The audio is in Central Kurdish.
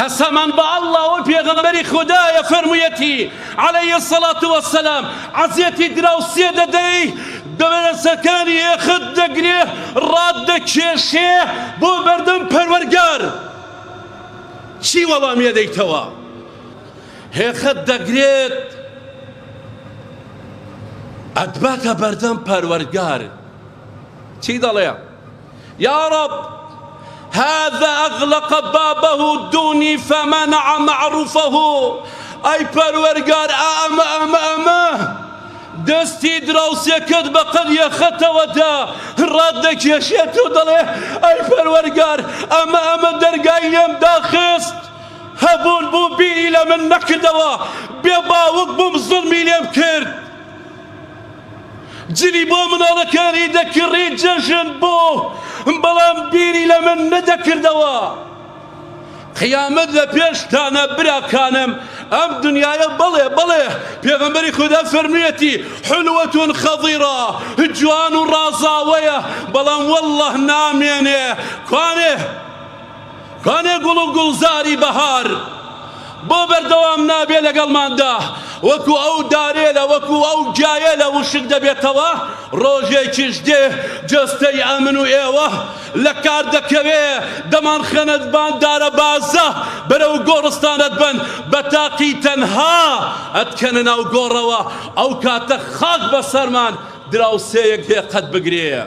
قەسەمان بە اللە ئەوە پێغەمبەری خودایە فەرموویەتی علیە الصلوة والسلام عەزێتی دراوسێ دەدەی دەسەکانی ئێخت دەگرێ ڕات دەکێشێ بۆ بەردەم پەروەرگار چی وەڵامی ئەدەیتەوە هێخت دەگرێت ئەتباتە بەردەم پەروەرگار چی دەڵێ یا رب هذا اغلق بابه دونی فمنع معروفه ئەی پەروەرگار ئەمە ئەمە ئەمە دەستی دراوسێکەت بە قەد یەخەتەوە دا ڕات دەکێشێت و دەڵێ ئەی پەروەرگار ئەمە ئەمە دەرگای لێم داخست هەبوون بوو بیری لە من نەکردەوە بێ باوک بووم زوڵمی لێم کرد جلی بۆ مناڵەکانی دەکڕی جەژن بوو بەڵام بیری لە من نەدەکردەوە. قیامەت لە پێشتانە براکانم ئەم دنیایە بەڵێ بەڵێ پێغەمبەری خودا فەرموویەتی حلوة خضرا جوان و ڕازاوەیە بەڵام واللە نامێنێ کوانێ کوانێ گوڵ و گوڵزاری بەهار بۆ بەردەوام نابێ لەگەڵماندا وەکو ئەو دارێلە وەکو ئەو گیایەلە وشک دەبێتەوە ڕۆژێکیش دێ جەستەی ئەمن و ئێوە لە کار دەکەوێ دەمانخەنەت بان دارە بازە بەرەو گۆڕستانت بەن بە تاقی تەنها ئەتکەنە ناو گۆڕەوە ئەو کاتە خاک بەسەرمان دراوسێیەک هێقەت بگرێ.